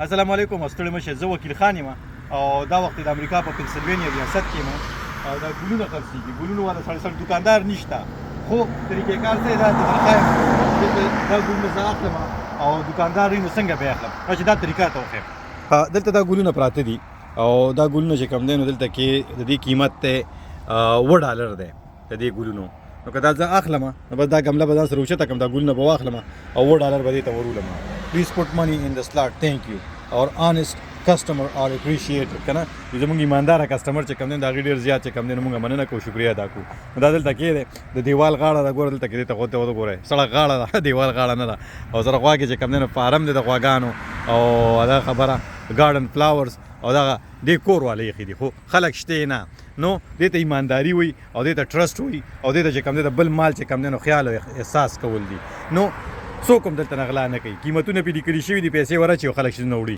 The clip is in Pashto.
السلام علیکم، ستړي مشه. زه وکیل خان یم او دا وخت د امریکا په پنسلوانیا ریاست کې یم او دا ګلونه خرڅېږي. ګلونو والا سړی سړی دکاندار نشته، خو طریقې کار څه دی دا درښایم. دا ګلونه زه اخلم او دکاندار نو څنګه به اخلم؟ چې دا طریقه ته وښیم. دلته دا ګلونه پراته دي او دا ګلونه چې کوم دی نو دلته کې د دې قیمت دی 7 ډالر دی د دې ګلونو. نو که دا زه اخلم نو بس دا ګمله به ځان سره اوچته کړم، دا ګلونه به واخلم او 7 ډالر به دې ته ورولم. Please put money in the slot, thank you. Our honest customer are appreciated. کنه زمونږ ایماندار customer چې کوم دی د هغې ډېر زیات چې کوم دی نو مونږ مننه کوو، شکریه ادا کوو. نو دا دلته کې دی، د دیوال غاړه ده. ګوره دلته کې دی، ته خو ته وګوره، سړک غاړه ده، دیوال غاړه نه ده. او سره خوا کې چې کوم دی نو فارم دی د غواګانو او دا خبره garden flowers او دغه دې کور والے یې دي، خو خلک شته نه. نو دې ته ایمانداری وي او دې ته trust وي او دې ته چې کوم دی د بل مال چې کوم دی نو خیال او احساس کول دي. نو څوک هم دلته نه غلا نه کوي. قیمتونه پې لیکل شوي دي، پیسې ورچي او خلک څیزونه وړي.